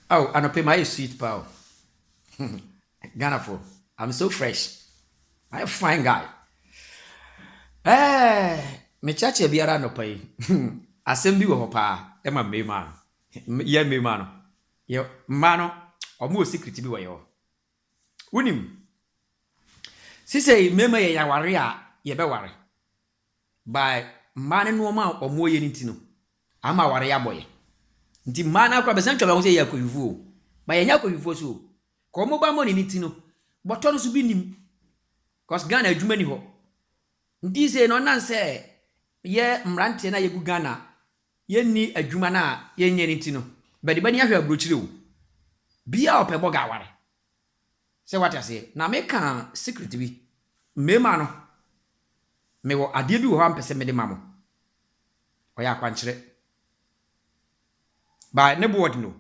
Oh, anɔpɛ mayɛ sweet paa o. Ghanafoɔ, I'm so fresh. Mayɛ fine guy. Eh, mekyerɛkyerɛ biara anɔpa yi. Asɛm bi wɔ hɔ paa ɛma mmarima no. Yɛ mmarima no. Yɛ mmaa no, ɔmo wɔ secret bi wɔ yɛ hɔ. Wonim, sisei mmarima yɛ yɛaware a yɛbɛware. By mmaa no nneɛma a ɔmo yɛ no nti no, ama aware abɔ yɛ. Nti mmaa no akora bɛsɛn twɛ bɛho sɛ yɛ akɔhwifoɔ o. Ba yɛnyɛ akɔhwifoɔ so o. Ka ɔmo ba mmɔ ne ne ti no, bɔtɔ no so bi nim. Cause Ghana adwuma ni hɔ. Nti sɛ no ɔnam sɛ yɛ mmeranteɛ no a yɛgu Ghana, yɛnni adwuma no a yɛnyɛ no nti no, bɛde bɛni ahwɛ aburokyire o. Bia ɔpɛ bɔga aware. Sɛ wate aseɛ. Na meka secret bi. Mmarima no, mewɔ adeɛ bi wɔ hɔ a mpɛ sɛ mede ma mo. Ɔyɛ akwankyerɛ. Ba ne board no,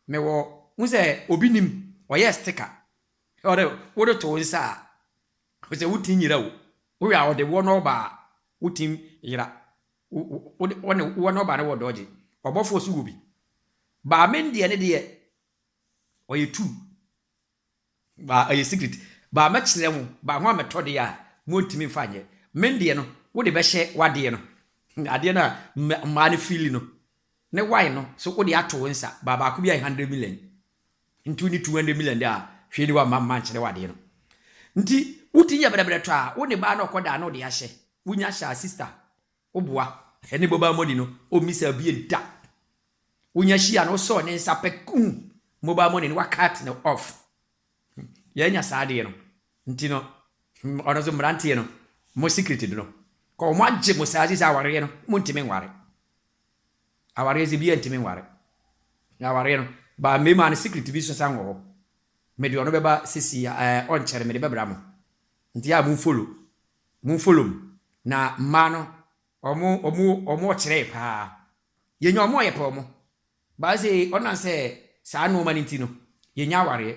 mewɔ hu sɛ obi nim, ɔyɛ sticker. Ɔde wode to wo nsa a, sɛ woti nyira o. Wohwɛ a ɔde wɔ no ɔba a, wotim yera. Wode wɔne wɔ no ɔba no wɔ dɔgye. Ɔbɔfoɔ so wɔ bi. Ba me deɛ ne deɛ, ɔyɛ two. Ba ɛyɛ secret. Ba mɛkyerɛ mo, ba ho a mɛtɔ deɛ a, montumi mfa nyɛ. Me deɛ no, wode bɛhyɛ w'adeɛ no. Adeɛ no a mmaa no feel no. Ne wine no, so wode ato wo nsa. Ba baako bi ayɛ 100 million. Nti woni 200 million deɛ a, hwee ne wamma mma nkyerɛ w'adeɛ no. Nti woti nyɛ brɛbrɛ tɔ a, wo ne baa no ɔkɔ da na wode ahyɛ. Wonya hyɛ a sister, woboa. Ɛne mobile money no, ɔmmisa bie da. Wonya hyia no, wosɔɔ ne nsa pɛ kum mobile money no, wacut no off. Yɛanya saa adeɛ no. Nti no, ɔno nso mmeranteɛ no, mo secret no. Kɔ ɔmo agye mo saa sisi awareɛ no, montumi nware. Awareɛ sɛ bi ntumi nware. Na awareɛ no, ba mmarima no secret bi so san wɔ hɔ. Mede ɔno bɛba sisi ɔnkyɛre mede bɛbra mo. Nti a momfollow. Momfollow mu. Na mmaa no, ɔmo ɔkyerɛɛ paa. Yɛnya ɔmo a yɛpɛ ɔmo. Baa sɛ ɔnam sɛ saa nneɛma no nti no, yɛnya awareɛ.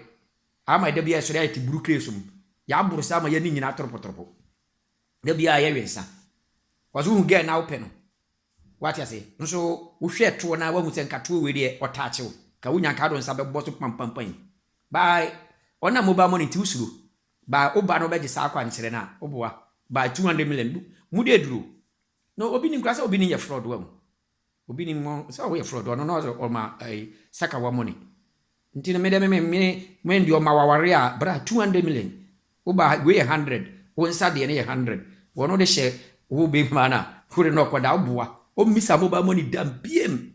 Ama da bi a yɛsɔre ayɛ te burukire so mu. Yɛaboro saa ama yɛni nyinaa toropotoropo. Da bi a yɛwe nsa. Wɔso wohu girl na wopɛ no. Wate ase. Nso wohwɛ toɔ na woahu sɛ nka toɔ wei deɛ ɔtaakye wo. Ka wonya nka wode wo nsa bɛbɔ so pampampan. Baa ɔnam mobile money nti wosuro. Baa woba no wobɛgye saa akwankyerɛ no a, woboa. Baa 200 million. Mu de aduro. Na obi nim koraa sɛ obi nim yɛ fraud wahu. Obi nim sɛ ɔyɛ fraud, ɔno na ɔma ɛyi sakawa money. Nti no me dɛ me deɛ ɔma waware a bra 200 million. Woba wei yɛ 100. Wo nsa deɛ no yɛ 100. Wɔno de hyɛ wo bɛrima no a, wode no ɔkɔda woboa. Ɔmmisa mobile money da biem.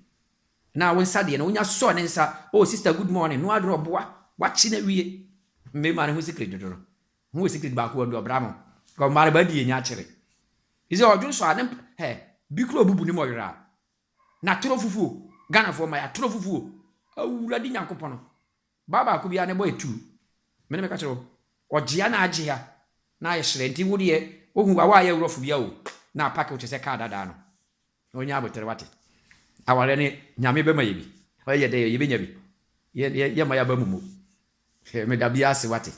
Na wo nsa deɛ no wonya sɔɔ ne nsa. "Oh sister, good morning." No adoro ɔboa. Wakye na wie. Mmarima no ho secret dodo no. Ho wɔ secret baako wɔ ɔbra mo. Ɔmmaa no ba di yɛnya akyere. Sɛ ɔdwo nso a ne hɛ bi kura obubu ne mu ɔyera a. Na atoro fufuo. Ghanafoɔ ma yɛ atoro fufuo. Awurade Nyankopɔn no. Baa baako biara ne bɔ etu. Mene meka kyerɛ wo. Ɔgyea na agyea na ayɛ hyerɛ nti wo deɛ wohu wa woayɛ wurɔfo bia o na apake wo te sɛ kaa dadaa no. Ɔnya abotare wate. Awareɛ ne Nyame bɛma yɛ bi. Ɔyɛ dɛ yɛbɛnya bi. Yɛma yɛaba mu mu. Meda bi ase wate.